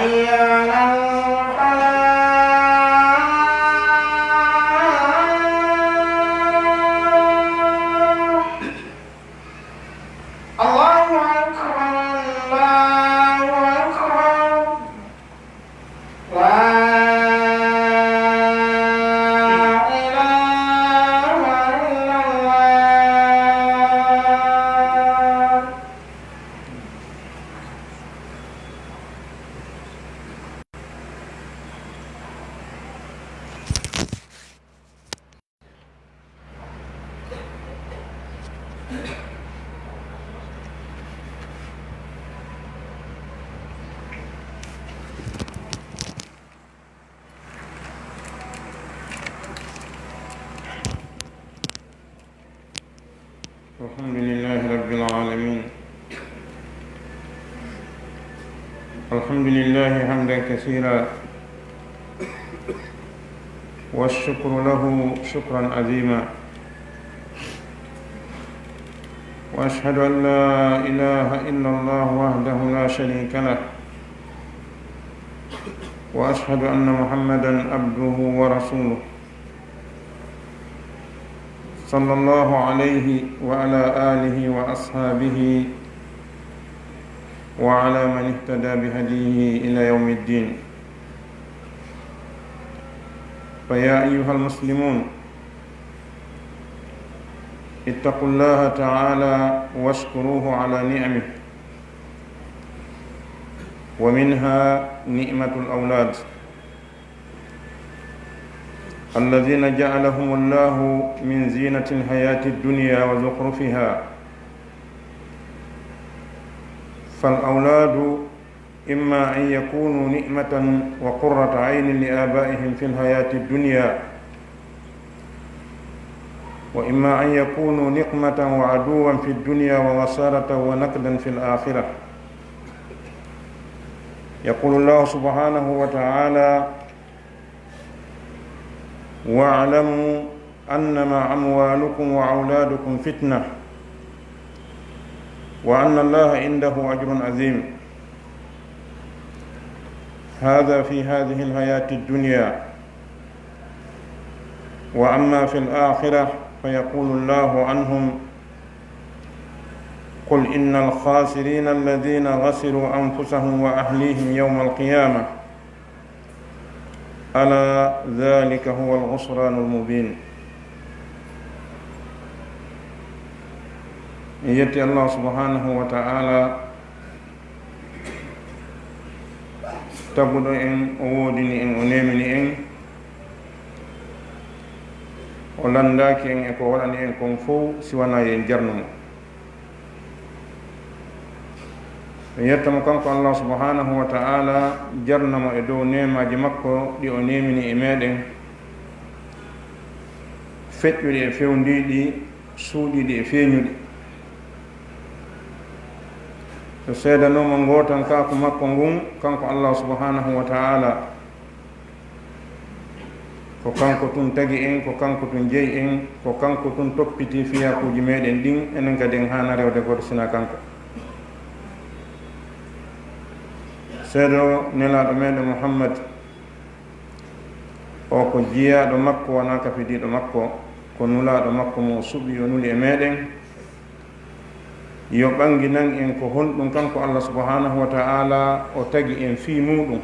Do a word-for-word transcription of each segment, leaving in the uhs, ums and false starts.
على الفلاح. الله أكبر، الله أكبر. لا إله إلا الله. الحمد لله رب العالمين. الحمد لله حمدا كثيرا، والشكر له شكرا عظيما، وأشهد أن لا إله إلا الله وحده لا شريك له، وأشهد أن محمدا عبده ورسوله، صلى الله عليه وعلى آله وأصحابه وعلى من اهتدى بهديه إلى يوم الدين. فيا أيها المسلمون، اتقوا الله تعالى واشكروه على نعمه، ومنها نعمة الأولاد الذين جعلهم الله من زينة الحياة الدنيا وزخرفها. فالأولاد إما أن يكونوا نعمة وقرة عين لآبائهم في الحياة الدنيا، وإما أن يكونوا نقمة وعدوا في الدنيا وخسارة ونكدا في الآخرة. يقول الله سبحانه وتعالى: واعلموا أنما أموالكم وأولادكم فتنة وأن الله عنده أجر عظيم. هذا في هذه الحياة الدنيا، وأما في الآخرة فيقول الله عنهم: قل إن الخاسرين الذين خسروا أنفسهم وأهليهم يوم القيامة، ألا ذلك هو الخسران المبين. En yetti Allah subhanahu wa ta'ala, taguɗo en, o woodini en, o neemini en, o lanndaaki en e ko waɗani en kon fow si wanaa yo en jarnu mo. En yetta mo kanko Allah subhanahu wa ta'ala, jarna mo e dow neemaaji makko ɗi o neemini e meɗen, feƴƴuɗi e fewndiiɗi, suuɗiiɗi e feeñuɗi. O seedanoo mo ngootankaaku makko ngun, kanko Allah subhanahu wa ta'ala. Ko kanko tun tagi en, ko kanko tun jeyi en, ko kanko tun toppitii fiyakuuji meɗen ɗin, enen kadi en haana rewde gooto sinaa kanko. Seedo nelaaɗo meɗen Muhammad, o ko jiyaaɗo makko, wanaa kafidiiɗo makko, ko nulaaɗo makko mo o suɓi, o nuli e meɗen. Yo ɓannginan en ko honɗum kanko Allah subhanahu wa ta'ala o tagi en fii muuɗum.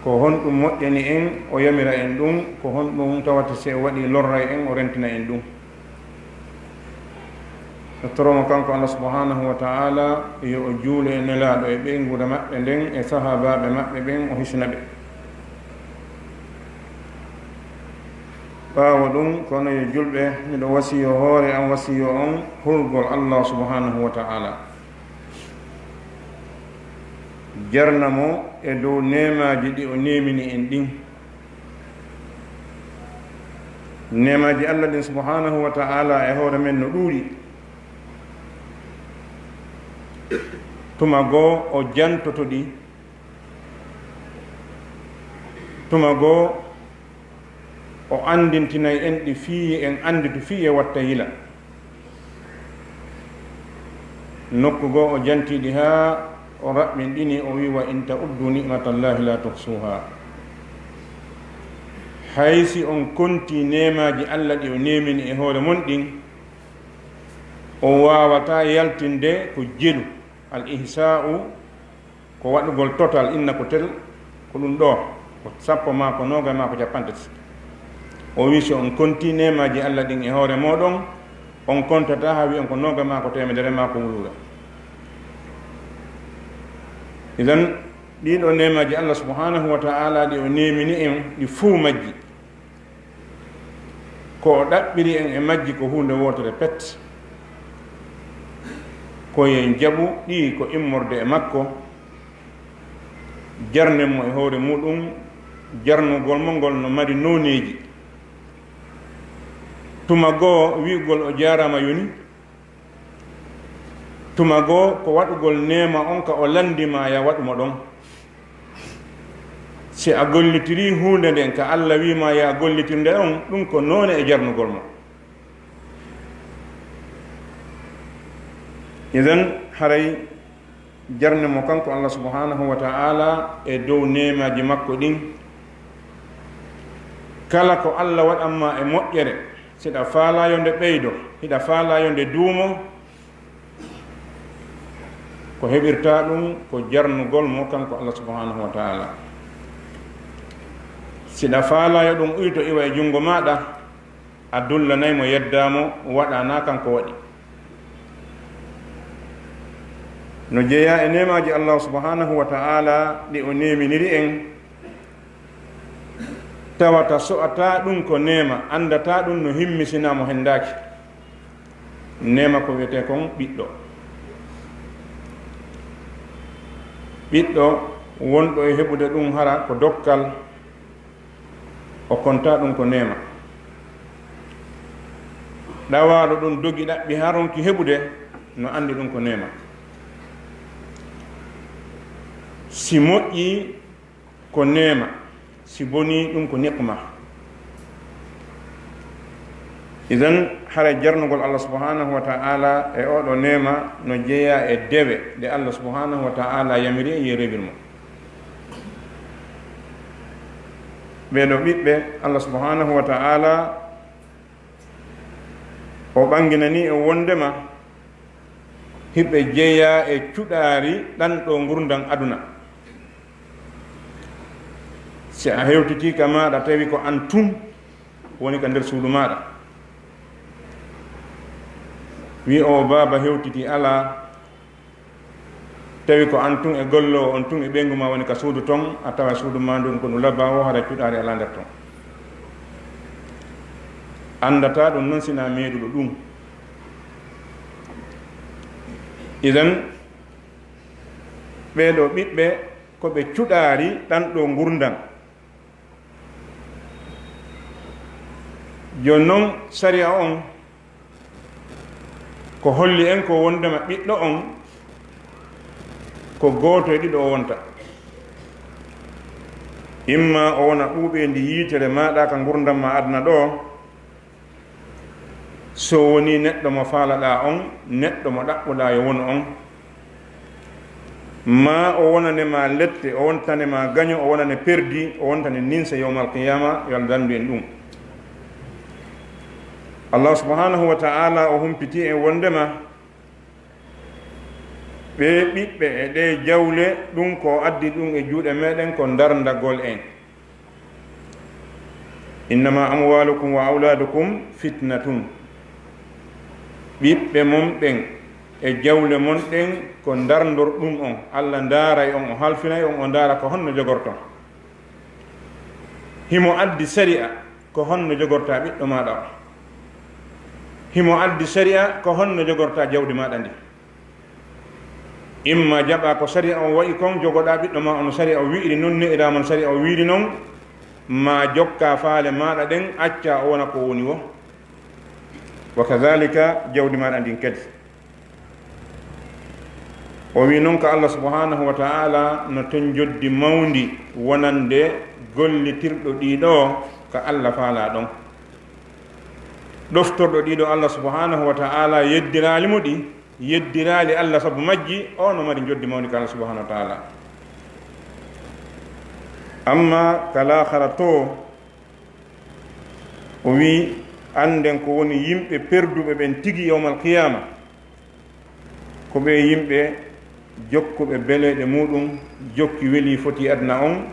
Ko honɗum moƴƴani en, o yamira en ɗum, ko honɗum tawata si o waɗi lorray en, o rentina en ɗum. No toromo kanko Allah subhanahu wa ta'ala, yo o juulu e nelaaɗo e ɓeynguure maɓɓe nden, e sahaabaaɓe maɓɓe ɓen, o hisina ɓe. Ɓaawo ɗum, kono yo julɓe, miɗo wasiyo hoore am, wasiyo on hulgol Allah subhanahu wa ta'ala. Jarna mo e dow neemaaji ɗi o neemini en ɗin. Neemaaji Allah ɗin subhanahu wa ta'ala e hoore men no ɗuuɗi. Tuma goo o jantoto ɗi. Tuma goo o anndintinay en ɗi fii en annditu, fii e watta yila. Nokku goo o jantii ɗi haa O raɓɓinɗini, o wi: "Wa in ta'uddu ni'matallahi la tuhsuha." Hay si on konti neemaaji Allah ɗi o neemini e hoore mon ɗin, o waawataa yaltinde ko jelu. Al ihsa'u ko waɗugol total, inna ko tel, ko ɗum ɗo, ko sappo maa ko noogay maa ko cappanɗe tati. O wi, si on konti neemaaji Allah ɗin e hoore mooɗon, on kontataa haa wi on ko noogay maa ko teemedere maa ko wuluure. Idan, ɗii ɗoo neemaaji Allah subhanahu wa ta'ala ɗi o neemini en, ɗi fuu majji, ko o ɗaɓɓiri en e majji ko huunde wootere pet. Ko yo en jaɓu ɗi ko immorde e makko, jarnen mo e hoore muɗum, jarnugol mo ngol no mari nooneeji. Tuma goo, wi'ugol o jaaraama yoni. Tuma goo, ko waɗugol neema on ka o lanndi ma ya waɗu mo ɗon. Si a gollitirii huunde nden ka Allah wii ma ya gollitir nde on, ɗum ko noone e jarnugol mo. Idan, haray jarne mo kanko Allah subhanahu wa ta'ala e dow neemaaji makko ɗin. Kala ko Allah waɗan ma e moƴƴere, si ɗa faalaa yo nde ɓeydo, hiɗa faalaa yo nde duumo, ko heɓirta ɗum ko jarnugol mo kanko Allah subhanahu wa ta'ala. Si ɗa faalaa yo ɗum uyto iwa e junngo maaɗa, a dullanay mo, yeddaa mo, waɗa na kanko waɗi. No jeyaa e neemaaji Allah subhanahu wa ta'ala ɗi o neeminiri en, tawata so'ataa ɗum ko neema, anndataa ɗum no himmisinaa mo henndaaki. Neema ko wiyetee kon ɓiɗɗo. Ɓiɗɗo wonɗo e heɓude ɗum hara ko dokkal, o kontaa ɗum ko neema. Ɗawaaɗo ɗum dogi ɗaɓɓi haa ronki heɓude, no anndi ɗum ko neema. Si moƴƴii, ko neema, si bonii, ɗum ko niqma. Idan, haray jarnugol Allah subhanahu wa ta'ala e oɗo neema no jeyaa e dewe ɗe Allah subhanahu wa ta'ala yamiri en yo en rewir mo. Ɓee ɗoo ɓiɓɓe, Allah subhanahu wa ta'ala o ɓanginanii en wonndema hiɓe jeyaa e cuɗaari ɗan ɗoo ngurndan aduna. Si a hewtitii ka maaɗa, tawi ko an tun woni ka nder suudu maaɗa, wi o baaba hewtitii, alaa, tawi ko an tun e golloowo on tun e ɓeyngu maa woni ka suudu ton, a tawa suudu maa ndun ko ndu labaa o, hara cuɗaari alaa nder ton. Anndataa ɗum non si naa meeɗuɗo ɗum. Idan, ɓee ɗoo ɓiɓɓe ko ɓe cuɗaari ɗan ɗoo ngurndan. Jooni non, sariya on ko holli en ko wonndema ɓiɗɗo on ko gooto e ɗiɗo o wonta. Imma o wona ɓuuɓeendi yiitere maaɗa ka ngurndan maa aduna ɗoo, so wonii neɗɗo mo faalaɗaa on, neɗɗo mo ɗaɓɓuɗaa yo wonu on, maa o wonane ma lette, o wontane ma gaño, o wonane perdi, o wontane ninse yawmal qiyaama, yo Allah danndu en ɗum. Allah subhanahu wa ta'ala o humpitii en wonndema ɓee ɓiɓɓe e ɗee jawle, ɗum ko addi ɗum e juuɗe meɗen ko darndagol en. "Innama amwalukum wa awladukum fitnatun." Ɓiɓɓe mon ɓen e jawle mon ɗen ko darndorɗum on. Allah ndaaray on, o halfinay on, o ndaara ko honno jogorton. Himo addi sari'a ko honno jogorta ɓiɗɗo maaɗa o. Himo addi sari'a ko honno jogorta jawdi maaɗa ndi. Imma jaɓa ko sariya on wa'i kon, jogoɗa ɓiɗɗo ma on sariya o wi'iri non, ne'ira mon sariya o wi'iri non, ma jokka faale maɗa ɗen, acca o wona ko woni wo. Wa kadhalika jawdi maɗa ndin kadi. O wi non ka Allah subhanahu wa ta'ala no ton joddi mawndi wonande gollitirɗo ɗiɗo ka Allah faala ɗon. Ɗoftorɗo ɗiɗo Allah subhanahu wa ta'ala yeddiraali mo ɗi, yeddiraali Allah sabu majji, o no mari njoddi mawndi ka Allah subhanahu wa ta'ala. Amma ka laakhara to, o wi, annden ko woni yimɓe perduɓe ɓen tigi yawmal qiyaama, ko ɓe yimɓe jokkuɓe beleeɗe muɗum, jokki weli foti aduna on,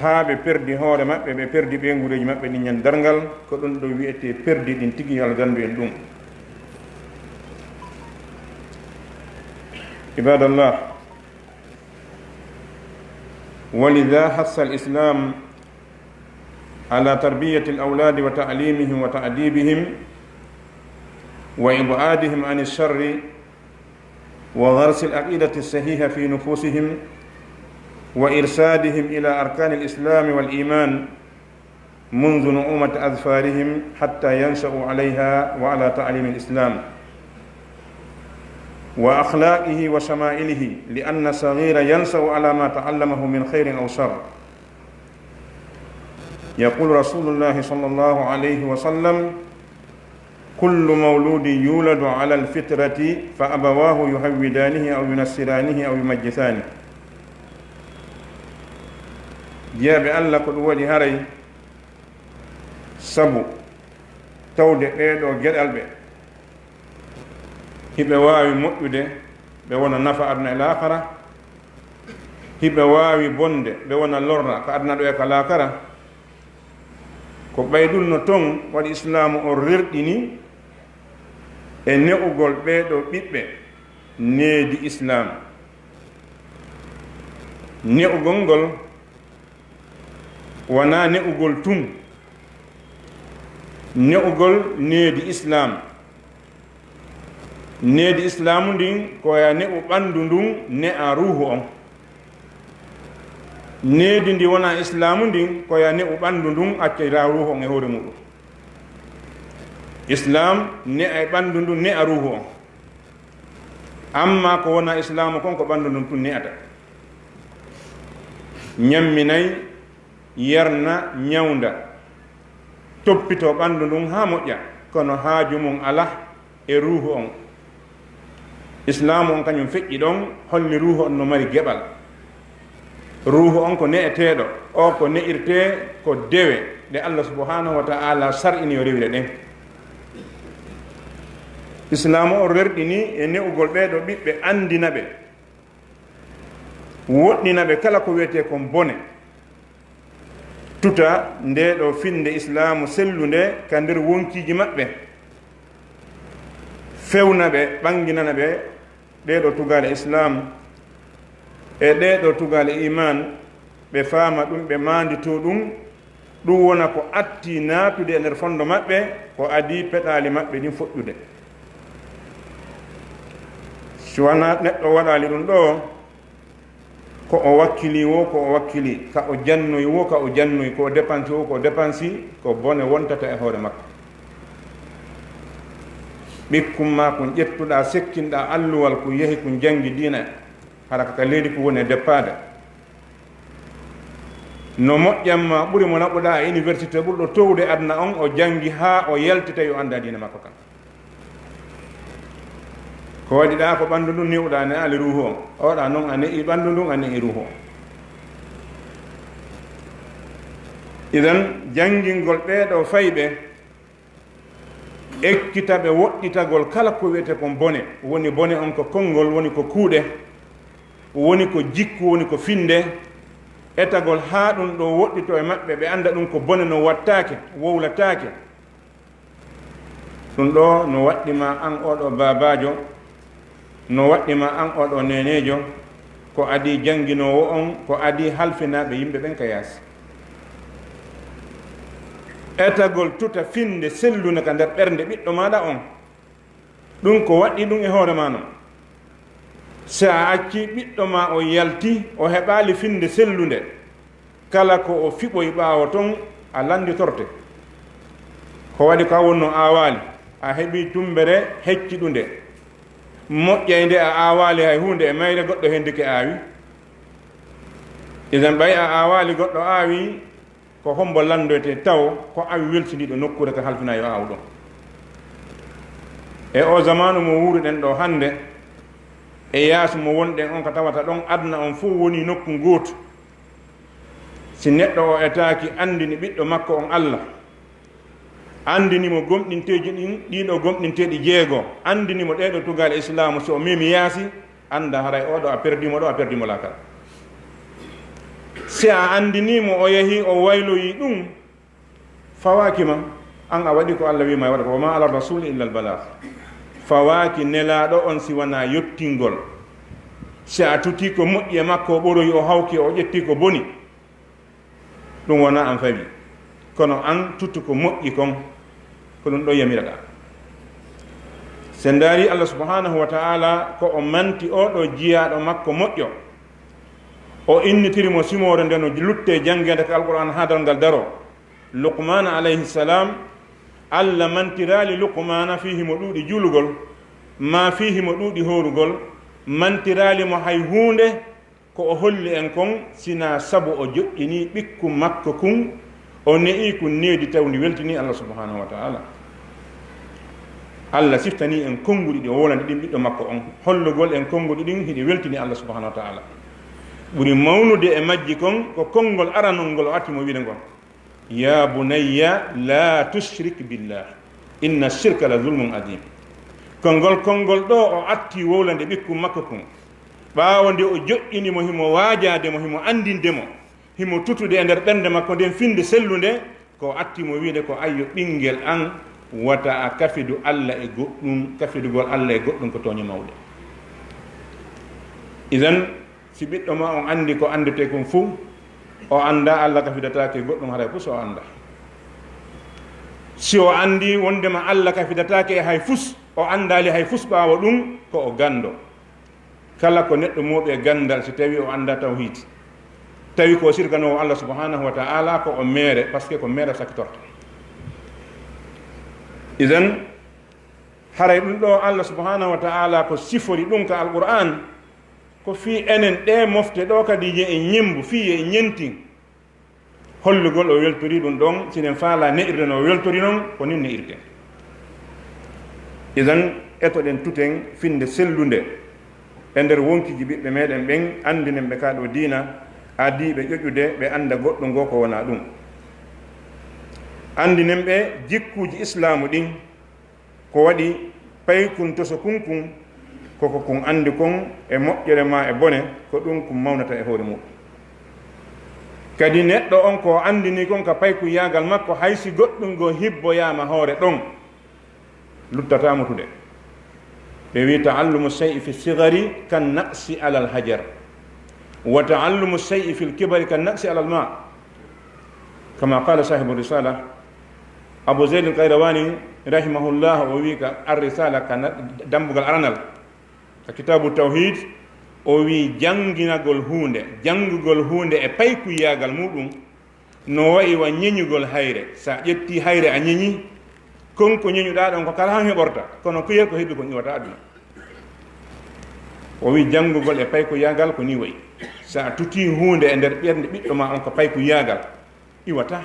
haa ɓe perdi hoore maɓɓe, ɓe perdi ɓeynguureeji maɓɓe ɗin ñande darngal, ko ɗum ɗo wi'etee perdi ɗin tigi, yo Allah danndu en ɗum. Ibadallah, ولذا حث الإسلام على تربية الأولاد وتعليمهم وتأديبهم وإبعادهم عن الشر وغرس العقيدة الصحيحة في نفوسهم وإرشادهم إلى أركان الإسلام والإيمان منذ نعومة أظفارهم حتى ينشأوا عليها وعلى تعليم الإسلام وأخلاقه وشمائله، لأن الصغير ينشأ على ما تعلمه من خير أو شر. يقول رسول الله صلى الله عليه وسلم: كل مولود يولد على الفطرة فأبواه يهودانه أو ينصرانه أو يمجسانه. Jiyaaɓe Allah, ko ɗum waɗi haray sabu tawde ɓee ɗoo geɗalɓe, hiɓe waawi moƴƴude, ɓe wona nafa aduna e laakara, hiɓe waawi bonde, ɓe wona lorra ka aduna ɗo e ka laakara. Ko ɓay ɗum no ton waɗi Islaamu on rerɗini e ne'ugol ɓee ɗoo ɓiɓɓe needi Islaam. Ne'ugol ngol wonaa ne'ugol tun, ne'ugol needi Islaam. Needi Islaamu ndin ko ya ne'u ɓanndu ndun, ne'a ruuhu on. Needi ndi wonaa Islaamu ndin ko ya ne'u ɓanndu ndun, acca ruuhu on e hoore muɗum. Islaam ne'a e ɓanndu ndun, ne'a ruuhu on. Amma ko wonaa Islaamu kon, ko ɓanndu ndun tun ne'ata. Ñamminay, yarna, ñawnda, toppitoo ɓanndu ndun haa moƴƴa, kono haaju mun alaa e ruuhu on. Islaamu on kañum feƴƴi ɗon, holli ruuhu on no mari geɓal. Ruuhu on ko ne'eteeɗo, o ko ne'irtee ko dewe ɗe Allah subhanahu wa ta'ala sar'ini yo rewire ɗen. Islaamu on rerɗini e ne'ugol ɓee ɗoo ɓiɓɓe, anndina ɓe, woɗɗina ɓe kala ko wi'etee kon bone. Tuta ndee ɗoo finnde Islaamu sellunde ka nder wonkiiji maɓɓe, fewna ɓe, ɓannginana ɓe ɗee ɗoo tugaale Islaam e ɗee ɗoo tugaale iimaan, ɓe faama ɗum, ɓe maanditoo ɗum, ɗum wona ko atti naatude e nder fonndo maɓɓe, ko adii peɗaali maɓɓe ɗin foƴƴude. Si wanaa neɗɗo waɗaali ɗum ɗoo, ko o wakkilii woo, ko o wakkilii, ka o jannoyi woo, ka o jannoyi, ko o depansi woo, ko o depansi, ko bone wontata e hoore makko. Ɓikkun maa kun ƴettuɗaa, sekkinɗaa alluwal, kun yahi kun janngi diina, hara ka, ka leydi kun woni e deppaade. No moƴƴan maa, ɓuri mo naɓuɗaa e université ɓurɗo toowude aduna on, o janngi haa o yalti, tawi o anndaa diina makko kan. Ko waɗi ɗaa ko ɓanndu ndun ne'uɗaa, ne'aali ruuhu on. Oɗaa non a ne'i ɓanndu ndun, a ne'i ruuhu on. Idan, janngingol ɓee ɗoo fayɓe, ekkita ɓe woɗɗitagol kala ko wi'etee kon bone. Woni bone on ko konngol, woni ko kuuɗe, woni ko jikku, woni ko finnde. Etagol haa ɗum ɗoo woɗɗitoo e maɓɓe, ɓe annda ɗum ko bone, no wattaake, wowlataake. Ɗum ɗoo no waɗɗi ma an oo ɗoo baabaajo, no waɗɗi ma an oo ɗoo neeneejo, ko adii jannginoowo on, ko adii halfinaaɓe yimɓe ɓen ka yaasi. Etagol tuta finnde sellunde ka nder ɓernde ɓiɗɗo maaɗa on, ɗum ko waɗɗi ɗum e hoore maa non. Si a accii ɓiɗɗo maa o yalti, o heɓaali finnde sellunde, kala ko o fiɓoyi ɓaawo ton, a lannditorte. Ko waɗi ko a wonnoo aawaali, a heɓii tummbere hecciɗunde, moƴƴay nde a aawaali hay huunde e mayre, goɗɗo henndike aawi. Idan ɓay a aawaali, goɗɗo aawi, ko hombo lanndoytee tawo ko awi welsindiiɗo nokkuure ka halfinaa yo aaw ɗon? E o zamaanu mo wuuruɗen ɗo hannde, e yaasu mo wonɗen on ka tawata ɗon aduna on fof woni nokku ngootu. Si neɗɗo o etaaki anndini ɓiɗɗo makko on Allah, anndini mo gomɗinteeji ɗin, ɗiɗo gomɗinteeɗi jeego, anndini mo ɗeɗo tugaale Islaamu, si o memi yaasi, annda haray oɗo a perdi mo ɗo, a perdi mo laakara. Si a anndini mo, o yahi, o wayloyi ɗum, fawaaki ma, an a waɗi ko Allah wiima e waɗa ko, wa ma ala rasuli illa al balagh. Fawaaki nelaaɗo on si wanaa yottingol. Si a tuti ko moƴƴi e makko, o ɓoroyi, o hawki, o ƴetti ko boni, ɗum wonaa an fawi. Kono an tutu ko moƴƴi kon, ko ɗum ɗon yamiraɗaa. Si en ndaari Allah subhanahu wa ta'ala, ko o manti oɗo jiyaaɗo makko moƴƴo. O innitiri mo simoore nde no lutte janngeede ka Alqur'aan haa darngal daroo. Luqmaana alayhi salam, Allah mantiraali Luqmaana fii himo ɗuuɗi juulugol, maa fii himo ɗuuɗi hoorugol, mantiraali mo hay huunde ko o holli en kon, sinaa sabu o joƴƴinii ɓikku makko kun, o ne'i kun needi taw ndi weltinii Allah subhanahu wa ta'ala. Allah siftanii en konnguɗi ɗi o wolani ɗin ɓiɗɗo makko on, hollugol en konnguɗi ɗin hiɗi weltini Allah subhanahu wa ta'ala. Ɓuri mawnude e majji kon ko konngol aranol ngol o arti mo wiide ngol. Ya bunayya la tushrik billah, inna shirka la zulmun adim. Konngol, konngol ɗo o atti wowlande ɓikku makko kun. Ɓaawo nde o joƴƴini mo, himo waajaade mo, himo anndinde mo, himo tutude e nder ɓernde makko nden finnde sellunde, ko atti mo wiide ko, ayyo ɓinngel an, wata a kafidu Allah e goɗɗum, kafidugol Allah e goɗɗum ko tooñe mawɗe. Idan, si ɓiɗɗo ma on anndi ko anndete kon fuu, o annda Allah kafidataake goɗɗum haray fus o annda. Si o anndi wondema Allah kafidataake e hay fus, o anndaali hay fus ɓaawo ɗum, ko o ganndo. Kala ko neɗɗo mooɓi e ganndal, si tawi o annda tawhiid, tawi ko o sirkanoowo Allah subhanahu wa ta'ala, ko o meere, parce que ko meere sakkitorta. Idan, haray ɗum ɗo Allah subhanahu wa ta'ala ko sifori ɗum ka Alqur'aan, ko fii enen ɗe mofte ɗo kadi ye en ñemmbu, fii ye en ñentin. Hollugol o weltori ɗum ɗon, si en faalaa ne'irde no o weltori non, ko nin ne'irten. Idan, etoɗen tuten finnde sellunde e nder wonkiiji ɓiɓɓe meɗen ɓen, anndinen ɓe kaa ɗoo diina, adii ɓe ƴoƴude, ɓe annda goɗɗum goo ko wonaa ɗum. Anndinen ɓe jikkuuji Islaamu ɗin, ko waɗi paykun toso kun kun, ko ko kun anndi kon e moƴƴere maa e bone, ko ɗum kun mawnata e hoore muɗum. Kadi neɗɗo on ko o anndini kon ka paykuyaagal makko, hay si goɗɗum goo hibboyaama hoore ɗon, luttataa mutude. Ɓe wi, ta'allumu shay'i fi sigari kan naqshi alal hajar, wa ta'allumu shay'i fil kibari kan naqshi alal ma. Kama qala sahibu risala, Abu Zayd al-Qayrawani rahimahullah, o wi ka Ar-Risala, ka na-, dambugal aranal, ka Kitabu Tawhid, o wi jannginagol huunde, janngugol huunde e paykuyaagal muɗum, no wa'i wa ñeñugol hayre. Sa ƴetti hayre a ñeñi, kon ko ñeñuɗaa ɗon ko kala han heɓorta, kono kuyel ko heɓi kon iwata aduna. O wi janngugol e paykuyaagal ko ni wa'i. Sa tuti huunde e nder ɓernde ɓiɗɗo ma on ko paykuyaagal, iwata.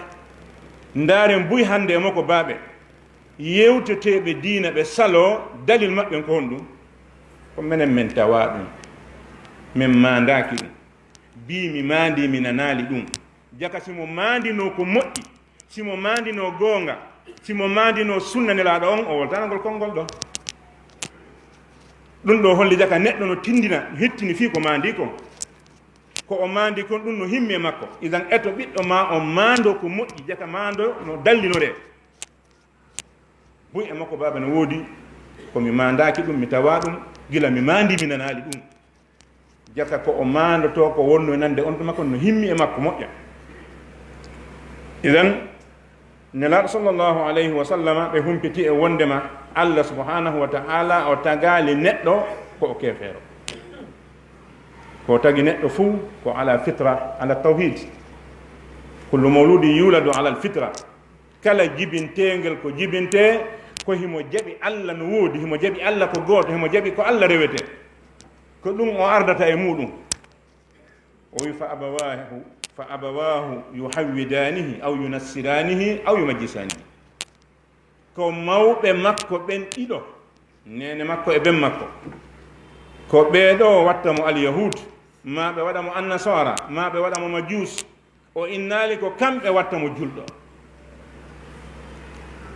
Ndaaren buy hannde e moko baaɓe yewteteeɓe diina ɓe saloo, dalil maɓɓen ko honɗum? Ko menen men tawaa ɗum, men maandaaki ɗum. Bii mi maandi, mi nanaali ɗum. Jaka si mo maandinoo ko moƴƴi, si mo maandinoo goonga, si mo maandinoo sunna Nelaaɗo on, o woltanagol konngol ɗo. Ɗum ɗo holli jaka neɗɗo no tindina, no hettini fii ko maandi kon. Ko o maandi kon ɗum no himmi e makko. Idan eto ɓiɗɗo ma on maando ko moƴƴi, jaka maando no dallinoree. Buy e makko baaba no woodi, ko mi maandaaki ɗum, mi tawaa ɗum, gila mi maandi mi nanaali ɗum. Jaka ko o maandotoo ko wonno e nande on tuma kon no himmi e makko moƴƴa. Idan, Nelaaɗo sallallahu alayhi wa sallama ɓe humpiti e wondema Allah subhanahu wa ta'ala o tagaali neɗɗo ko o keefeero. Ko tagi neɗɗo fuu ko ala fitra, ala tawhid. Kullu mawludin yuladu ala al fitra. Kala jibinteengel ko jibintee, ko himo jaɓi Allah no woodi, himo jaɓi Allah ko gooto, himo jaɓi ko Allah rewetee. Ko ɗum o ardata e muɗum. O wi, "Fa abawaahu, fa abawaahu yuhawwidaanihi aw yunassiraanihi aw yumajjisaanihi." Ko mawɓe makko ɓen ɗiɗo, Neene makko e ben makko, ko ɓee ɗoo watta mo alyahud, maa ɓe waɗa mo annasaara, maa ɓe waɗa mo majuus. O innaali ko kamɓe watta mo julɗo.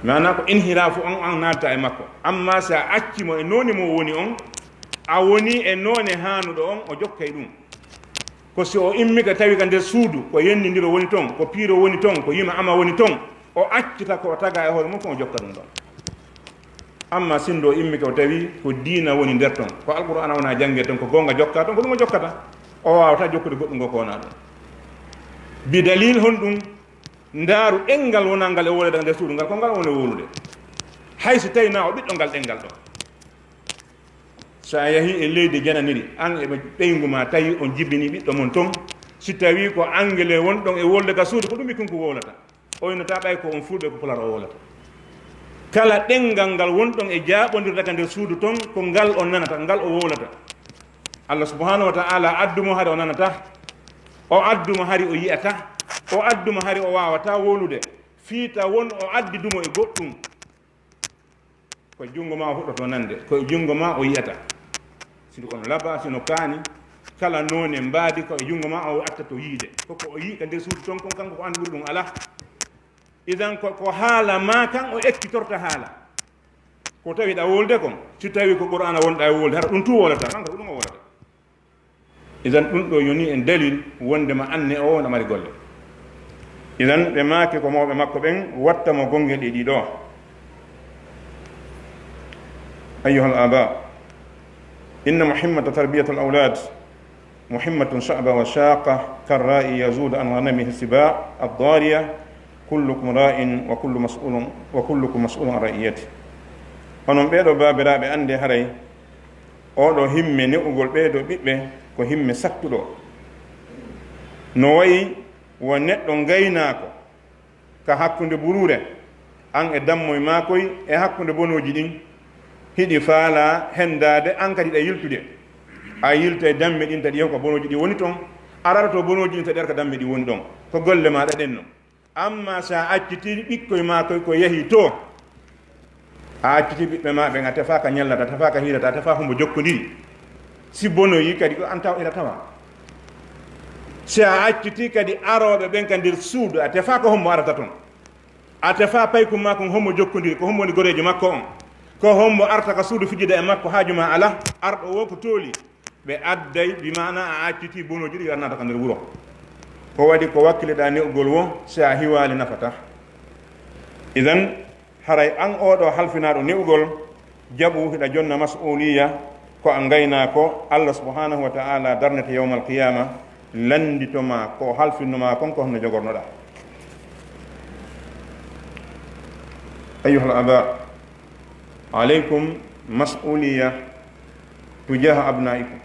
Maanaa ko inhiraafu on, an naatta e makko. Amma si a acci mo e noone mo woni on, a woni e noone haanuɗo on, o jokkay ɗum. Ko si o immi ka tawi ka nder suudu, ko yennindiro woni ton, ko piiro woni ton, ko yima ama woni ton, o accita ko o taga e hoore mum, ko o jokka ɗum ɗon. Amma sinndo o immi ka o tawi ko diina woni nder ton, ko Alqur'aana wona jannge ton, ko goonga jokka ton, ko ɗum o jokkata. O waawata jokkude goɗɗum ngo ko wona ɗum. Bi dalil honɗum? Ndaaru ɗenngal wonangal e wowlede nder suudu ngal, ko ngal woni wowlude. Hay si tawi na o ɓiɗɗo ngal ɗenngal ɗon. So a yahii e leydi jananiri, an e ɓe-, ɓeyngu ma tawi on jibini ɓiɗɗo mon ton, si tawi ko Angle won ɗon e wolde ka suudu, ko ɗum ɓikkun ko wowlata. O innata ɓay ko on Fulɓe, ko Pulaar o wowlata. Kala ɗenngal ngal won ɗon e jaaɓondirde ka nder suudu ton, ko ngal on nanata, ngal o wowlata. Allah subhanahu wa ta'ala addu mo hari o nanata, o addu mo hari o yi'ata, o addu mo hari o waawata wowlude. Fii ta won o addi dumo e goɗɗum. Ko junngo ma o fuɗɗoto nande, ko e junngo ma o yi'ata. Sino kono laba, sino kaani, kala noone mbaadi ko e junngo ma o attato yiide. Ko ko o yi'i ka nder suudu ton kon, kanko ko anndi ɓuri ɗum alaa. Idan ko, ko haala ma kan o ekkitorta haala. Ko tawi ɗa wolde kon, si tawi ko Qur'aana wonɗa e wolde, hara ɗum tu wolata, kanko ko ɗum o wolata. Idan ɗum ɗo yoni en dalil wondema anne o na mari golle. Idan ɓe maaki ko mawɓe makko ɓen watta mo gonge ɗe ɗiɗo. Ayyuhal aba, inna muhimmata tarbiyatul awlad muhimmatun sa'ba wa shaqqa karra'i yazudu an ghanamihi siba ad-dariya kullukum ra'in wa kullu mas'ulun wa kullukum mas'ulun an ra'iyati. Onon ɓeɗo babiraɓe, ande haray oɗo himme ne'ugol ɓeɗo ɓiɓɓe ko himme sattuɗo. No wayi wo neɗɗo ngaynaako ka hakkunde buruure, an e dammoy maakoy, e hakkunde bonooji ɗin, hiɗi faala hendaade, an kadi ɗa yiltude. A yiltay damme ɗin tati, ko bonooji ɗi woni ton, a raroto bonooji ɗin tati, ka damme ɗi woni ɗon. Ko golle maaɗa ɗen no. Amma si a accitii ɓikkoy maa koy ko yahi to, a accitii ɓiɓɓe maa ɓen, a tefaa ka ñallata, a tefaa ka hiirata, a tefaa hombo jokkondiri. Si bonoyi kadi ko an taw ira tawa. Si a accitii kadi arooɓe ɓen ka nder suudu, a tefaa ko hombo arata ton. A tefaa paykun maa kon hombo jokkondiri, ko hombo woni goreejo makko on. Ko hombo arta ka suudu fijida e makko, haaju maa alaa, arɗo wo ko tooli. Ɓe adday, bi maana a accitii bonooji ɗi, yo a naata ka nder wuro. Ko waɗi ko wakkiliɗaa ne'ugol wo, si a hiwaali nafata. Idan, haray an oo ɗoo halfinaaɗo ne'ugol, jaɓu hiɗa jonna mas'uliya, ko a ngaynaako, Allah subhanahu wa ta'ala darnete yawmal qiyama, lanndito ma ko halfinno ma kon ko honno jogornoɗaa. Ayyuhal aba, alaykum mas'uliya tujaha abnaikum.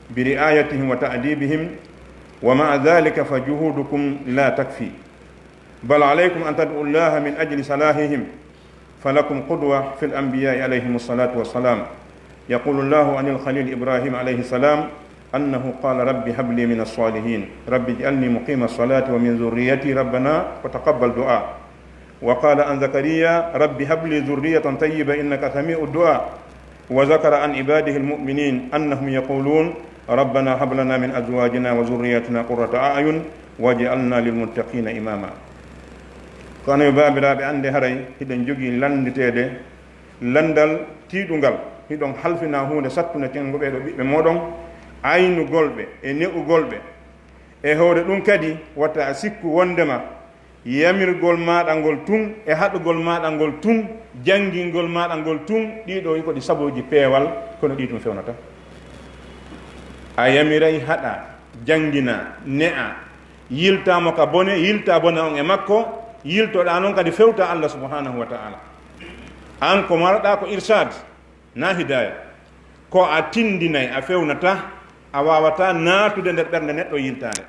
برعايتهم وتأديبهم، ومع ذلك فجهودكم لا تكفي، بل عليكم أن تدعوا الله من أجل صلاحهم، فلكم قدوة في الأنبياء عليهم الصلاة والسلام. يقول الله عن الخليل إبراهيم عليه السلام أنه قال: رب هب لي من الصالحين، رب اجعلني مقيم الصلاة ومن ذريتي، ربنا وتقبل دعاء. وقال عن زكريا: رب هب لي ذرية طيبة إنك سميع الدعاء. وذكر عن عباده المؤمنين أنهم يقولون: ربنا هب لنا من أزواجنا وذرياتنا قرة أعين واجعلنا للمتقين إماما. Kono yo baabiraaɓe, annde haray hiɗen jogii lanndeteede lanndal tiiɗungal, hiɗon halfina huunde sattunde, tengo ɓeeɗo ɓiɓɓe mooɗon, aynugol ɓe e ne'ugol ɓe. E hoore ɗum kadi, wata a sikku wonndema yamirgol maaɗa ngol tun e haɗugol maaɗa ngol tun, janngingol maaɗa ngol tun, ɗii ɗoo ko ɗi sabooji peewal, kono ɗii tun fewnata. A yamiray haɗa, janngina, ne'a, yiltaa mo ka bone, yiltaa bone on e makko, yiltoɗaa non kadi fewta Allah subhanahu wa ta'ala. An ko marɗaa ko irsaad, na hidaaya. Ko a tindinay, a fewnata, a waawata naatude nder ɓernde neɗɗo yiltaande.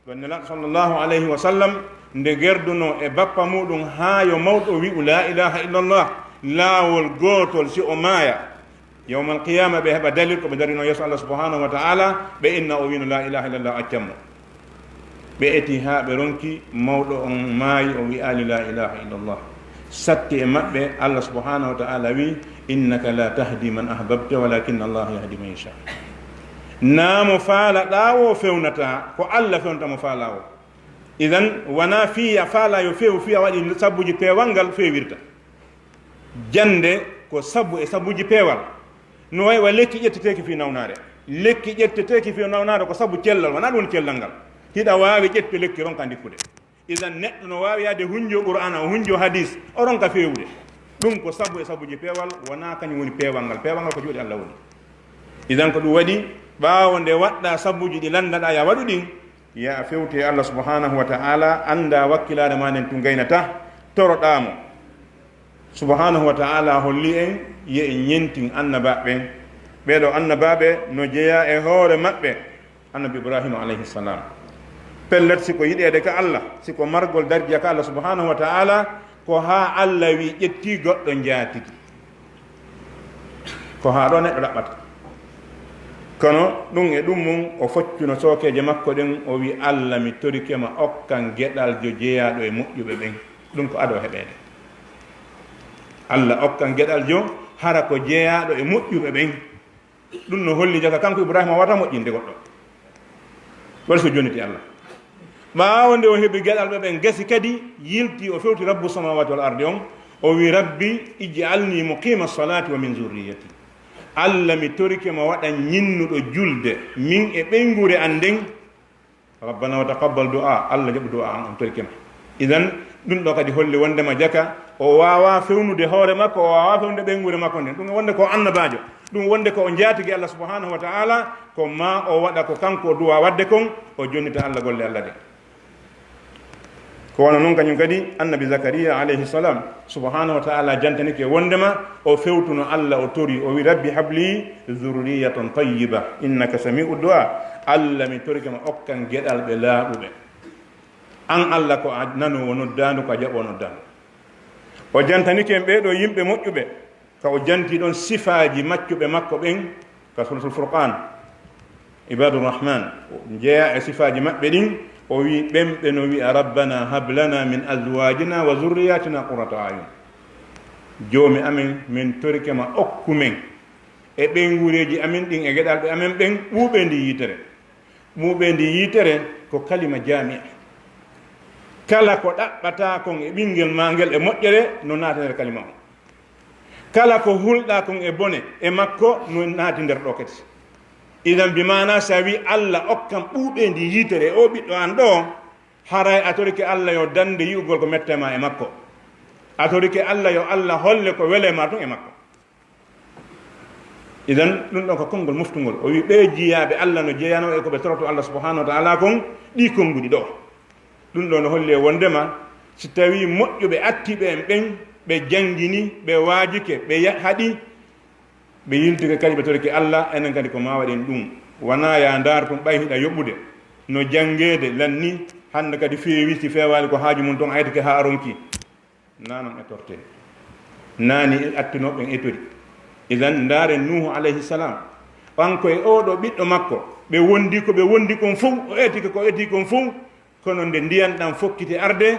Ɗon Nelaaɗo sallallahu alayhi wa sallam, nde gerdunoo e bappa muuɗum haa yo mawɗo wi'u laa ilaaha illallah, laawol gootol si o maaya. Yawmal qiyaama ɓe heɓa dalil ko ɓe darino yeeso Allah subhanahu wa ta'ala, ɓe inna o wi'no laa ilaaha illallah, accammo. Ɓe eti haa ɓe ronki mawɗo on maayi, o wi'aali laa ilaaha illallah. Satti e maɓɓe, Allah subhanahu wa ta'ala wi'i, "Innaka la tahdi man ahbabta, walakinna Allah yahdi man yasha." Naa mo faalaɗaa o fewnata, ko Allah fewnata mo faalaa o. Idan, wonaa fii a faalaa yo feewu, fii a waɗi sabbuji peewal ngal feewirta. Jannde ko sabu e sabuji peewal. No wayi wa lekki ƴetteteeki fii nawnaare. Lekki ƴetteteeki fii nawnaare ko sabu cellal, wonaa ɗum woni cellal ngal. Hiɗa waawi ƴettude lekki ronka ndikkude. Idan neɗɗo no waawi yaade hunjo Qur'aana, o hunjo hadis, o ronka feewude. Ɗum ko sabu e sabuji peewal, wonaa kañum woni peewal ngal. Peewal ngal ko juuɗe Allah woni. Idan ko ɗum waɗi, ɓaawo nde waɗɗaa sabuji ɗi lanndaɗaa ya waɗu ɗin, ya a fewte e Allah subhanahu wa ta'ala, annda wakkilaare ma nden tun gaynata, toroɗaa mo. Subhanahu wa ta'ala holli en, ye en ñentin annabaaɓe ɓen. Ɓee ɗoo annabaaɓe no jeyaa e hoore maɓɓe, annabi Ibrahima alayhi salam. Pellet, si ko yiɗeede ka Allah, si ko margol darja ka Allah subhanahu wa ta'ala, ko haa Allah wi ƴetti goɗɗo njaatigi. Ko haa ɗoo neɗɗo ɗaɓɓata. Kono ɗum e ɗum mum, o foccuno sookeeje makko ɗen, o wi, "Allah, mi torike ma, okkan geɗaljo jeyaaɗo e moƴƴuɓe ɓen." Ɗum ko adoo heɓeede. Allah okkan geɗaljo, hara ko jeyaaɗo e moƴƴuɓe ɓen. Ɗum no holli jaka kanko Ibrahima wata moƴƴinde goɗɗo. Waɗi so jonniti Allah. Ɓaawo nde o heɓi geɗalɓe ɓen gasi kadi, yilti o fewti Rabbu samawati wal ardi on, o wi, "Rabbi ij'alni muqima salati wa min zurriyati." Allah, mi torike ma waɗa ñinnuɗo julde, min e ɓeynguure an nden. Rabbana wa taqabbal du'a, Allah jaɓu du'a an, on torike ma. Idan, ɗum ɗo kadi holli wondema jaka, o waawa fewnude hoore makko, o waawa fewnude ɓeynguure makko nden. Ɗum wonde ko annabaajo, ɗum wonde ko o njaatigi Allah subhanahu wa ta'ala, ko ma o waɗa ko kanko o du'a waɗde kon, o jonnita Allah golle Allah ɗen. Ko wano non kañum kadi annabi Zakariya alayhi salam, subhanahu wa ta'ala jantanike wondema o fewtuno Allah, o tori, o wi, "Rabbi habli zurriyatan tayyiba, innaka sami'u du'a." Allah, mi torike ma okkan geɗalɓe laaɓuɓe. An Allah ko a nanoowo noddaandu, ko a jaɓoowo noddaandu. O jantanike en ɓee ɗoo yimɓe moƴƴuɓe, ka o janti ɗon sifaaji maccuɓe makko ɓen ka Suratul Furqan. Ibadur Rahman, jeyaa e sifaaji maɓɓe ɗin, o wi, ɓen ɓe no wi'a, "Rabbana hab lana min azwajina wa zurriyatina qurrata a'yun." Joomi amen, min torike ma, okku men e ɓeynguureeji amen ɗin e geɗalɓe amen ɓen ɓuuɓeendi yiitere. Ɓuuɓeendi yiitere ko kalima jaami'a. Kala ko ɗaɓɓataa kon e ɓinngel maa ngel e moƴƴere no naata nder kalima on. Kala ko hulɗaa kon e bone e makko no naati nder ɗoo kadi. Idan bi maana si a wi Allah okkan ɓuuɓeendi yiitere e oo ɓiɗɗo an ɗoo, haray a torike Allah yo dande yi'ugol ko mette ma e makko. A torike Allah yo Allah holle ko wele ma tun e makko. Idan, ɗum ɗon ko konngol moftungol. O wi, ɓee jiyaaɓe Allah no jeyanoo e ko ɓe toroto Allah subhanahu wa ta'ala kon, ɗii konnguɗi ɗoo. Ɗum ɗoo no holli e wondema, si tawii moƴƴuɓe attiiɓe en ɓen, ɓe janngini, ɓe waajike, ɓe ya-, haɗi, ɓe yiltike kadi, ɓe torike Allah, enen kadi ko ma waɗen ɗum. Wanaa ya ndaar tun ɓay hiɗa yoɓude. No janngeede lanni, hannde kadi feewi, si feewaali ko haaju mum ton, a etike haa a ronki. Naa non e torte. Naa ni attinooɓe ɓen e tori. Idan, ndaaren Nuuhu alayhi salam. Kanko e oo ɗoo ɓiɗɗo makko, ɓe wondi ko ɓe wondi kon fow, o etike ko o etike kon fow. Kono nde ndiyan ɗan fokkiti arde,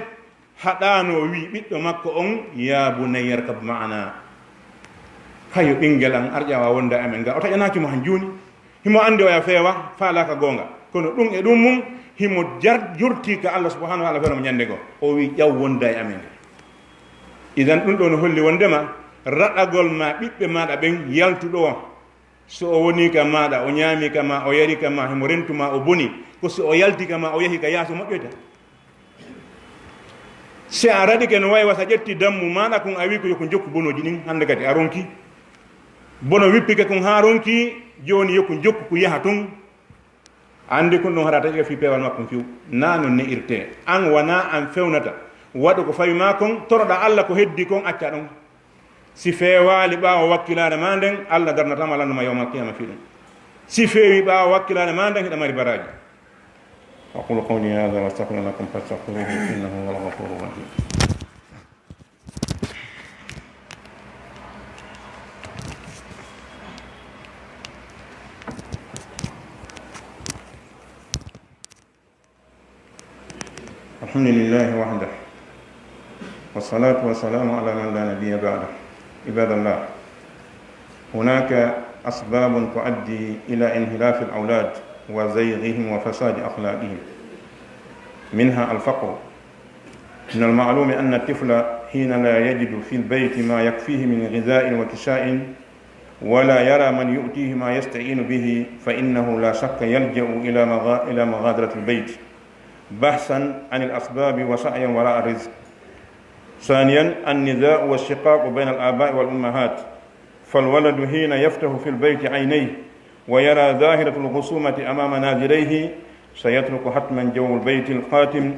haɗaano o wi ɓiɗɗo makko on, "Ya bunayya irkab ma'ana." Hayo ɓinngel an, ar ƴaawa wonda e amen ga. O taƴanaaki mo han jooni. Himo anndi oya feewa, faalaaka goonga. Kono ɗum e ɗum mum, himo jar-, jortii ka Allah subhanahu wa ta'ala feere mo ñannde goo. O wi, "Ƴaw wonda e amen." Idan ɗum ɗoo no holli wondema raɗagol ma ɓiɓɓe maaɗa ɓen yaltuɗo o. So o wonii ka maaɗa, o ñaami ka ma, o yari ka ma, himo rentu ma, o boni. Ko si o yalti ka ma, o yahi ka yaaso moƴƴoyta. Si a raɗike no wayi wasa ƴetti dammu maaɗa kun, a wi ko yo ko jokku bonooji ɗin, hannde kadi a ronki. Bono wippike kun haa ronki, jooni yo ko jokku ko yaha tun. A anndi kun ɗum hara taƴike fii peewal makko fiw. Naa non ne'irtee. An wanaa an fewnata. Waɗu ko fawi maa kon, toroɗaa Allah ko heddi kon, acca ɗon. Si feewaali ɓaawo wakkilaare maa nden, Allah darnataa ma, lannduma yawmal qiyama fii ɗum. Si feewi ɓaawo wakkilaare maa nden, hiɗa mari baraaji. أقول قولي هذا وأستغفر لكم فاستغفروه إنه هو الغفور الرحيم. الحمد لله وحده، والصلاة والسلام على من لا نبي بعده. عباد الله، هناك أسباب تؤدي إلى انحراف الأولاد وزيغهم وفساد أخلاقهم، منها الفقر. من المعلوم أن الطفل حين لا يجد في البيت ما يكفيه من غذاء وكساء ولا يرى من يؤتيه ما يستعين به، فإنه لا شك يلجأ إلى مغا-، إلى مغادرة البيت بحثا عن الأسباب وسعيا وراء الرزق. ثانيا، النزاع والشقاق بين الآباء والأمهات، فالولد حين يفتح في البيت عينيه ويرى ظاهرة الخصومة أمام ناظريه سيترك حتما جو البيت القاتم.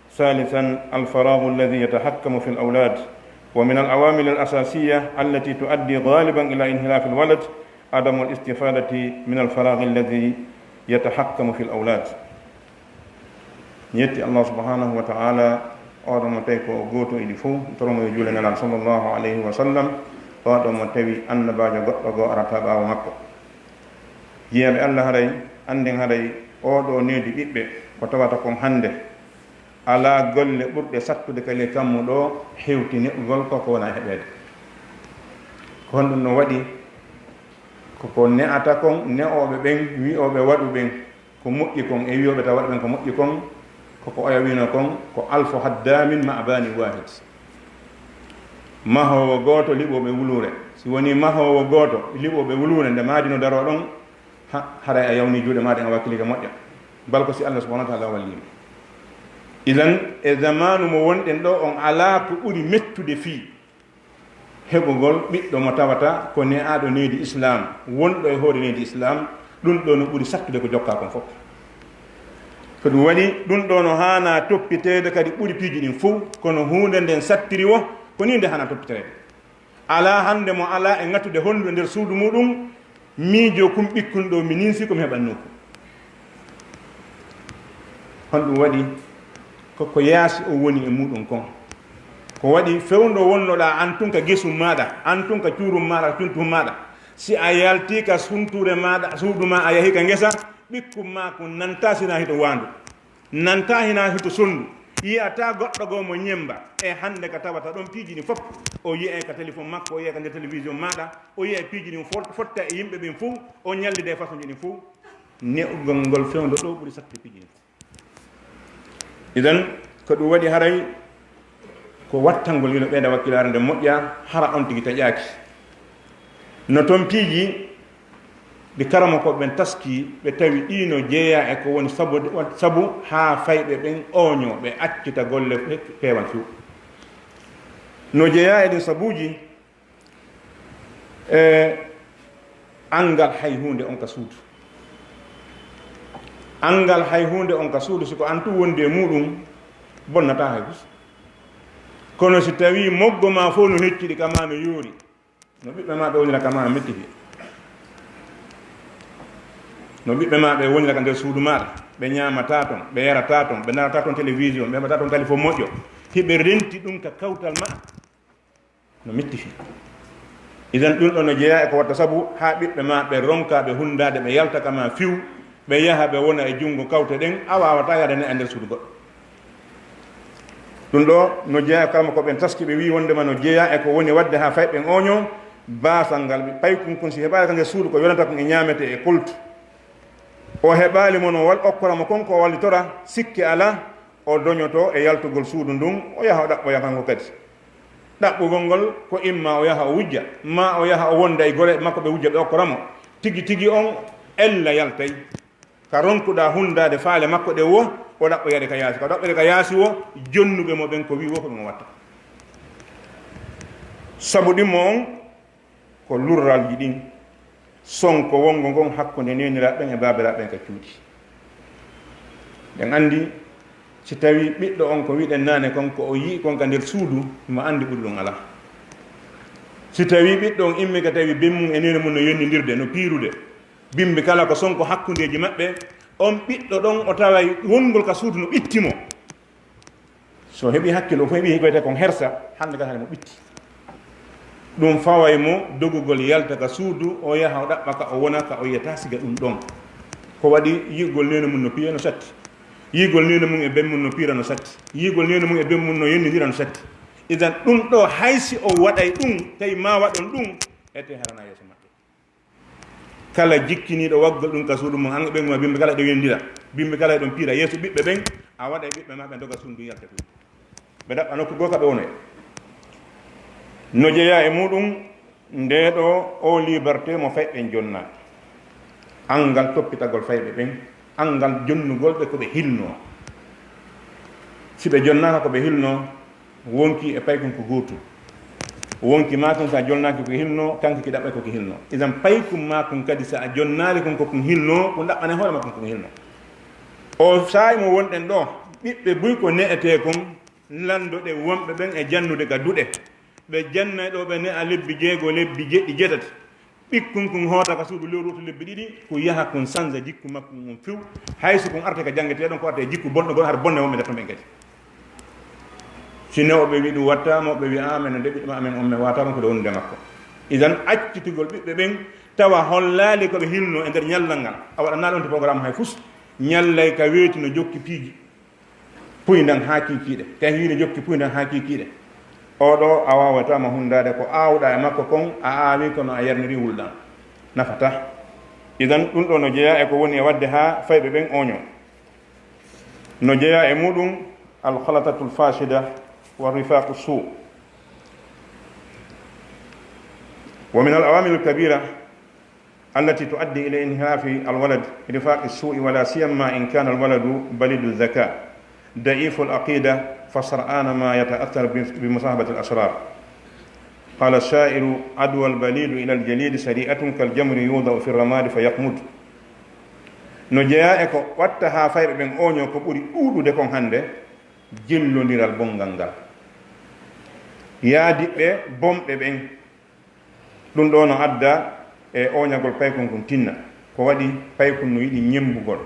ثالثا، الفراغ الذي يتحكم في الأولاد، ومن العوامل الأساسية التي تؤدي غالبا إلى انحراف الولد عدم الاستفادة من الفراغ الذي يتحكم في الأولاد. Mi yetti Allah subhanahu wa ta'ala, oɗo mo tawi ko o gooto e ɗi fof, toro mo yo juule Nelaaɗo sallallahu alayhi wa sallam, oɗo mo tawi annabaajo goɗɗo goo arata ɓaawo makko. Jiyaaɓe Allah, haray annden haray oɗo needi ɓiɓɓe ko tawata kon hannde alaa golle ɓurɗe sattude ka ley kammu ɗo hewti ne'ugol ko ko wona heɓeede. Ko honɗum no waɗi? Ko ko ne'ata kon ne'ooɓe ɓen, wi'ooɓe waɗu ɓen. Ko moƴƴi kon e wi'ooɓe tawa waɗa ɓen ko moƴƴi kon, ko ko oya wi'no kon, ko alfu haddaamin ma'a baanin waahid. Mahoowo gooto liɓooɓe wuluure. Si wonii mahoowo gooto liɓooɓe wuluure, nde maadi no daroo ɗon, ha, haray a yawnii juuɗe maa ɗen, a wakkilike moƴƴa. Bal ko si Allah subhanahu wa ta'ala wallii ma. Idan, e zamaanu mo wonɗen ɗo on, alaa ko ɓuri mettude fii heɓugol ɓiɗɗo mo tawata ko ne'aaɗo needi Islaam, wonɗo e hoore needi Islaam, ɗum ɗo no ɓuri sattude ko jokkaa kon fof. Ko ɗum waɗi, ɗum ɗo no haanaa toppiteede kadi ɓuri piiji ɗin fof, kono huunde nden sattiri wo, ko nii nde haanaa toppitereede. Alaa hannde mo alaa e ŋatude honndu e nder suudu muuɗum, miijo kum ɓikkun ɗo mi ninsi ko mi heɓannoo ko. Honɗum waɗi? Ko ko yaasi o woni e muuɗum kon. Ko waɗi fewndo wonnoɗaa an tun ka gesum maaɗa, an tun ka cuurum maaɗa, ka cuntuhum maaɗa. Si a yaltii ka suntuure maaɗa, suudu maa, a yahii ka ngesa, ɓikkun maa kun nantaa si hinaa hito waandu. Nantaa hinaa hito sonndu. Yi'ataa goɗɗo goo mo ñemmba. E hannde ka tawata ɗon piiji ɗin fof. O yi'ay ka téléphone makko, o yi'ay ka nder télévision maaɗa, o yi'ay piiji ɗin fo-, fotta e yimɓe ɓen fof, o ñallida e façon ji ɗin fof. Ne'ugol ngol fewndo ɗo ɓuri sattude piiji ɗin fof. Idan, ko ɗum waɗi haray ko wattangol ino ɓeyda wakkilaare nde moƴƴa, hara on tigi taƴaaki. No toon piiji ɗi karamokooɓe ɓen taski, ɓe tawi ɗi no jeyaa e ko woni sabu, sabu haa fayɓe ɓen ooñoo, ɓe accita golle peewal few. No jeyaa e ɗin sabuuji, e anngal hay huunde on ka suudu. Anngal hay huunde on ka suudu, si ko an tun wondi e muuɗum, bonnataa hay fus. Kono si tawii moggo maa fof no hecciɗi ka maa no yoori, no ɓiɓɓe maa ɓe wonira ka maa no metti fii. No ɓiɓɓe maa ɓe wonira ka nder suudu maaɗa, ɓe ñaamataa ton, ɓe yarataa ton, ɓe nanataa ton télévision, ɓe heɓataa ton téléphone moƴƴo, hiɓe renti ɗum ka kawtal maa. No metti fii. Idan ɗum ɗo no jeyaa e ko watta sabu haa ɓiɓɓe maa ɓe ronka ɓe hunndaade, ɓe yalta ka maa fiw, ɓe yaha ɓe wona e junngo kawte ɗen, a waawataa yahde ne e nder suudu goɗɗo. Ɗum ɗo no jeyaa e karamokooɓe ɓen taski, ɓe wi'i wonndema no jeyaa e ko woni waɗde haa fayɓe ɓen ooñoo, baasal ngal ɓe paykun kun si heɓaali ka nder suudu ko yonata kun e ñaametee e koltu. O heɓaali mo no wal-, okkora mo kon ko o wallitora, sikke alaa, o doñoto e yaltugol suudu ndun, o yaha o ɗaɓɓoya kanko kadi. Ɗaɓɓugol ngol ko imma o yaha o wujja, maa o yaha o wonda e goreeɓe makko ɓe wujja ɓe okkora mo. Tigi tigi on ella yaltay. Ka ronkuɗaa hunndaade faale makko ɗen wo, o ɗaɓɓoyade ka yaasi. Ka ɗaɓɓoyade ka yaasi wo, jonnuɓe mo ɓen ko wi'i wo ko ɗum o watta. Sabu ɗimmo on, ko lurralji ɗin, sonko wonngo ngon hakkunde neeniraaɓe ɓen e baabiraaɓe ɓen ka cuuɗi. Ɗen anndi, si tawii ɓiɗɗo on ko wi'ɗen naane kon, ko o yi'i kon ka nder suudu, himo anndi ɓuri ɗum alaa. Si tawii ɓiɗɗo on immii ka tawi ben mum e neene mum no yonnindirde, no piirude, bimbi kala ko sonko hakkundeeji maɓɓe, on ɓiɗɗo ɗon o taway wonngol ka suudu no ɓitti mo. So heɓii hakkillo, o fof heɓii higoyte kon hersa, hannde kadi hade mo ɓitti. Ɗum faway mo dogugol yalta ka suudu, o yaha o ɗaɓɓa ka o wona ka o yiyata siga ɗum ɗon. Ko waɗi yi'ugol neene mum no piya no satti. Yi'ugol neene mum e ben mum no piira no satti. Yi'ugol neene mum e ben mum no yennindira no satti. Idan ɗum ɗo hay si o waɗay ɗum, tawi ma waɗon ɗum, ete harana yeeso maɓɓe. Kala jikkiniiɗo waggol ɗum ka suudu mum, an e ɓeyngu ma, bimbi kala ɗo yondira, bimbi kala ɗon piira yeeso ɓiɓɓe ɓen, a waɗay ɓiɓɓe ma ɓe doga suudu ndun yalta ɗum. Ɓe ɗaɓɓa nokku goo ka ɓe wonoya. No jeyaa e muɗum, ndee ɗoo, o liberté mo fayɓe ɓen jonnaa. Anngal toppitagol fayɓe ɓen, anngal jonnugol ɓe ko ɓe hilnoo. Si ɓe jonnaaka ko ɓe hilnoo, wonki e paykun ko gootum. Wonki maa kun, sa jolnaaki ko hilnoo, kanki ki ɗaɓɓay ko ki hilnoo. Idan paykun maa kun kadi, sa a jonnaali kun ko kun hilnoo, kun ɗaɓɓanay hoore maa kun ko kun hilnoo. O saa'i mo wonɗen ɗoo, ɓiɓɓe buy ko ne'etee kon, lanndoɗen wonɓe ɓen e jannude ka duɗe. Ɓe jannay ɗoo, ɓe ne'a lebbi jeego, lebbi jeɗɗi, jeetati. Ɓikkun kun hoota ka suudu lewru wootu lebbi ɗiɗi, kun yaha kun sanza jikku makkun on few. Hay so kun artay ka janngetee ɗon, ko artay jikku bonɗo gol, har bonne wonɓe nder ton ɓen kadi. Si ne'ooɓe wi'i ɗum watta, mawɓe wi'a, "Aa, men no de ɓiɗɗo ma amen on, men waata ɗum ko ɗo wondude makko." Idan, accitugol ɓiɓɓe ɓen, tawa hollaali ko ɓe hilnoo e nder ñallal ngal, a waɗanaa ɗon to programme hay fus, ñallay ka weeti no jokki piiji puyndan haa kiikiiɗe, ka hiino jokki puyndan haa kiikiiɗe. Oo ɗoo, a waawataa mo hunndaade ko aawɗaa e makko kon, a aawi kono a yarnirii wulɗan. Nafataa. Idan, ɗum ɗoo no jeyaa e ko woni e waɗde haa fayɓe ɓen ooñoo. No jeyaa e muɗum alkhalatatul fasida wa rifaqu su. Wa min al awamil kabira التي تؤدي إلى انحراف الولد رفاق السوء، ولا سيما إن كان الولد بليد الذكاء ضعيف العقيدة، فسرعان ما يتأثر بمصاحبة الأشرار. قال الشاعر: "عدوى البليد إلى الجليد سريعة، كالجمر يوضع في الرماد فيقمد." No jeyaa e ko watta haa fayɓe ɓen ooñoo, ko ɓuri ɗuuɗude kon hannde, jillondiral bonngal ngal. Yaadiɓɓe bonɓe ɓen, ɗum ɗoo no adda e ooñagol paykun kun tinna. Ko waɗi paykun no yiɗi ñemmbugol.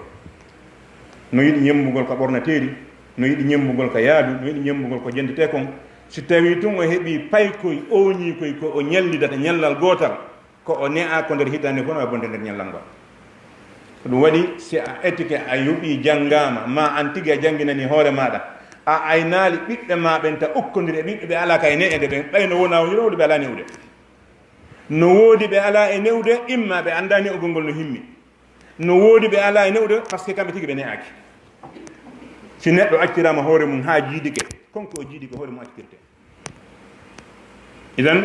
No yiɗi ñemmbugol ka ɓornateeri, no yiɗi ñemmbugol ka yaadu, no yiɗi ñemmbugol ko jenntetee kon. Si tawii tun o heɓii paykoy, ooñii koy ko o ñallidata ñallal gootal, ko o ne'aa ko nder hitaande fow no wawi bonde nder ñallal ngal. Ko ɗum waɗi, si a etike a yoɓii janngaama, ma an tigi a jannginanii hoore maaɗa, a aynaali ɓiɓɓe maa ɓen ta ukkondiri e ɓiɓɓe ɓe alaa ka e ne'eede ɓen, ɓay no wonaa woni ɗo ɓe alaa ne'ude. No woodi ɓe alaa e ne'ude, imma ɓe anndaa ne'ugol ngol no himmi. No woodi ɓe alaa e ne'ude, parce que kamɓe tigi ɓe ne'aaki. Si neɗɗo acciraama hoore mum haa jiidike, kon ko o jiidi ko hoore mum accirtee. Idan,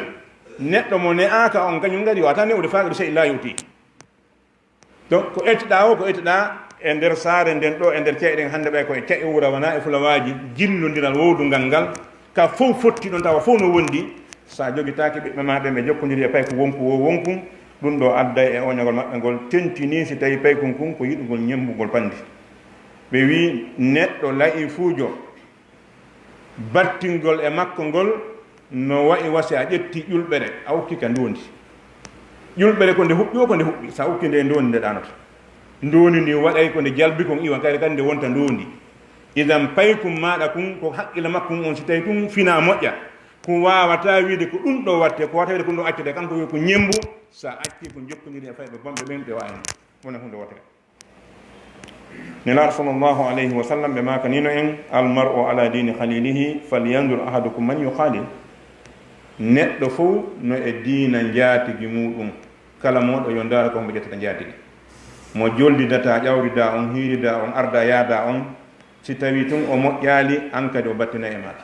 neɗɗo mo ne'aaka on, kañum kadi wata ne'ude faaɓe sey laa yewti. Donc, ko ettuɗaa o, ko ettuɗaa e nder saare nden ɗo, e nder ce'e ɗen hannde ɓay ko e ca'i wura wonaa e fulawaaji, jillondiral wowdungal ngal, ka fow fotti ɗon tawa fow no wondi, sa jogitaaki ɓiɓɓe maa ɓen ɓe jokkondiri e payku wonku wo wonku, ɗum ɗo adday e oñagol maɓɓe ngol, tentinii si tawi paykun kun ko yiɗugol ñemmbugol panndi. Ɓe wi'i neɗɗo la'ifuujo, battingol e makko ngol no wa'i wa si a ƴetti ƴulɓere, a ukki ka ndoondi. Ƴulɓere ko nde huɓɓi o, ko nde huɓɓi. Sa ukki nde ndoondi nde ɗaanoto. Ndoondi ndi waɗay ko nde jalbi kon iwa, kayre kadi nde wonta ndoondi. Idan paykun maaɗa kun, ko haqqille makkun on, si tawi tun fina moƴƴa, kun waawata wiide ko ɗum ɗo watte, ko wata wiide ko ɗum ɗo accete, kanko yo ko ñemmbu, sa acci ko jokkondiri e fayɓe bonɓe ɓen, ɓe waayno. Wona huunde wotere. Nelaaɗo sallallahu alayhi wa sallam ɓe maakanino en, "Al mar'u ala dini khalilihi, falyanzur ahadukum man yukhalil." Neɗɗo fow no e diina njaatigi muɗum. Kala mooɗo yo ndaar ko hombo ƴettata njaatigi. Mo joldidata, ƴawrida on, hiirida on, arda yaada on, si tawi tun o moƴƴaali, an kadi o battinay e maaɗa.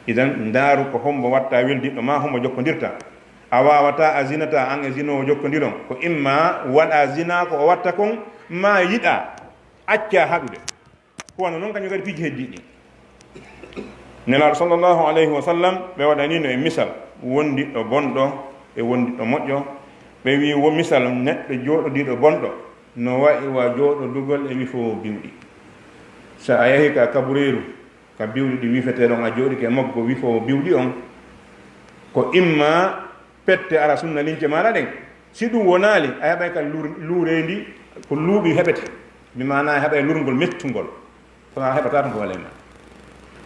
Idan, ndaaru ko hombo watta weldiɗɗo ma, hombo jokkondirta. A waawata, a zinata, an e zinoowo jokkondiron. Ko imma waɗa zina ko o watta kon, ma yiɗa, acca haɗude. Ko wano non kañum kadi piiji heddiiɗi. Nelaaɗo sallallahu alayhi wa sallam, ɓe waɗanino e misal wondiɗɗo bonɗo e wondiɗɗo moƴƴo. Ɓe wi wo misal neɗɗo jooɗodiiɗo bonɗo no wa'i wa jooɗodugol e wifoowo biwɗi. Sa a yahi ka kabureeru, ka biwɗi ɗi wifetee ɗon, a jooɗike e maggo wifoowo biwɗi on, ko imma pette ara sunna lince maaɗa ɗen. Si ɗum wonaali, a heɓay ka luur-, luureendi ko luuɓi heɓete. Mi maana a heɓay lurngol mettungol. Kono a heɓataa ɗum ko wala e ma.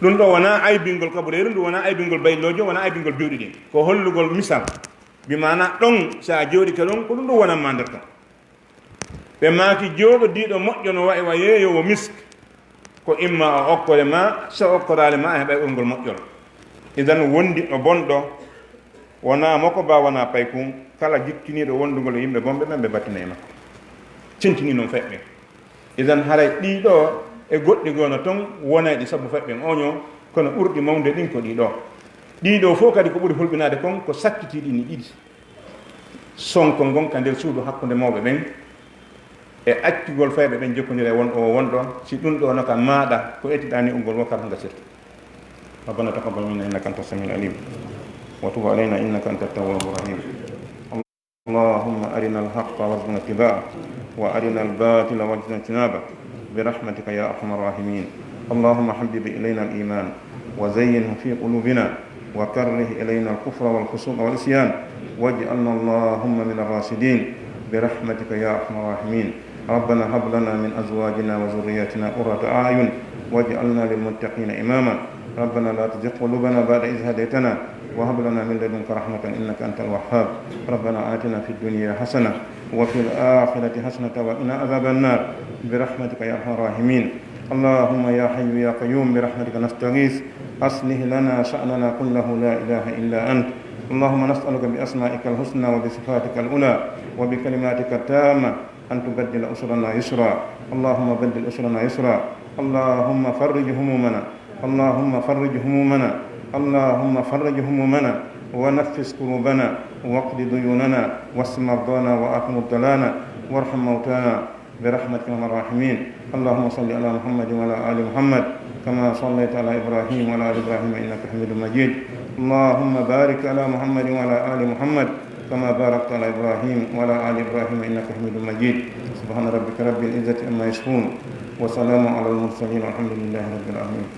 Ɗum ɗo wonaa aybingol kabureeru, ɗum wonaa aybingol bayloojo, wonaa aybingol biwɗi ɗin. Ko hollugol misal. Bi maana ɗon, si a jooɗike ɗon, ko ɗum ɗum wonanma nder ton. Ɓe maaki, jooɗodiiɗo moƴƴo no wa'i wa yeeyoowo misk, ko imma o okkore ma, so okkoraali ma, a heɓay ɓurngol moƴƴol. Idan, wondiɗɗo bonɗo, wonaa moko ba, wonaa paykun, Kala jikkiniiɗo wondugol e yimɓe bonɓe ɓen, ɓe battina e makko. Cintini noon fayɓe ɓen. Idan haray ɗii ɗoo e goɗɗi goo no toon wonayɗi sabu fayɓe ɓen oñoo, kono ɓurɗi mawnude ɗin ko ɗii ɗoo. Ɗii ɗoo fof kadi ko ɓuri hulɓinaade kon ko sakkitiiɗi ɗi ɗiɗi. Sonkol ngol ka nder suudu hakkunde mawɓe ɓen, e accugol fayɓe ɓen jokkondira e won-, o wonɗo, si ɗun ɗoo no ka maaɗa, ko etiɗaa ni ungol woo kala ko gasirta. ربنا تقبل منا إنك أنت السميع العليم وتب علينا إنك أنت التواب الرحيم. اللهم أرنا الحق وارزقنا اتباعه وأرنا الباطل وارزقنا اجتنابه برحمتك يا أرحم الراحمين. اللهم حبب إلينا الإيمان وزينه في قلوبنا وكره إلينا الكفر والفسوق والعصيان واجعلنا اللهم من الراشدين برحمتك يا أرحم الراحمين. ربنا هب لنا من أزواجنا وذرياتنا قرة أعين واجعلنا للمتقين إماما. ربنا لا تزغ قلوبنا بعد إذ هديتنا وهب لنا من لدنك رحمة إنك أنت الوهاب. ربنا آتنا في الدنيا حسنة وفي الآخرة حسنة وقنا عذاب النار برحمتك يا أرحم الراحمين. اللهم يا حي يا قيوم برحمتك نستغيث أصلح لنا شأننا كله لا إله إلا أنت. اللهم نسألك بأسمائك الحسنى وبصفاتك العلى وبكلماتك التامة أن تبدل أسرنا يسرا. اللهم بدل أسرنا يسرا. اللهم فرج همومنا. اللهم فرج همومنا. اللهم فرج همومنا ونفس كروبنا واقض ديوننا واشف مرضانا وعاف مبتلانا وارحم موتانا برحمتك يا أرحم الراحمين. اللهم صل على محمد وعلى آل محمد كما صليت على إبراهيم وعلى آل إبراهيم إنك حميد مجيد. اللهم بارك على محمد وعلى آل محمد كما باركت على إبراهيم وعلى آل إبراهيم إنك حميد مجيد. سبحان ربك رب العزة عما يصفون وسلام على المرسلين والحمد لله رب العالمين.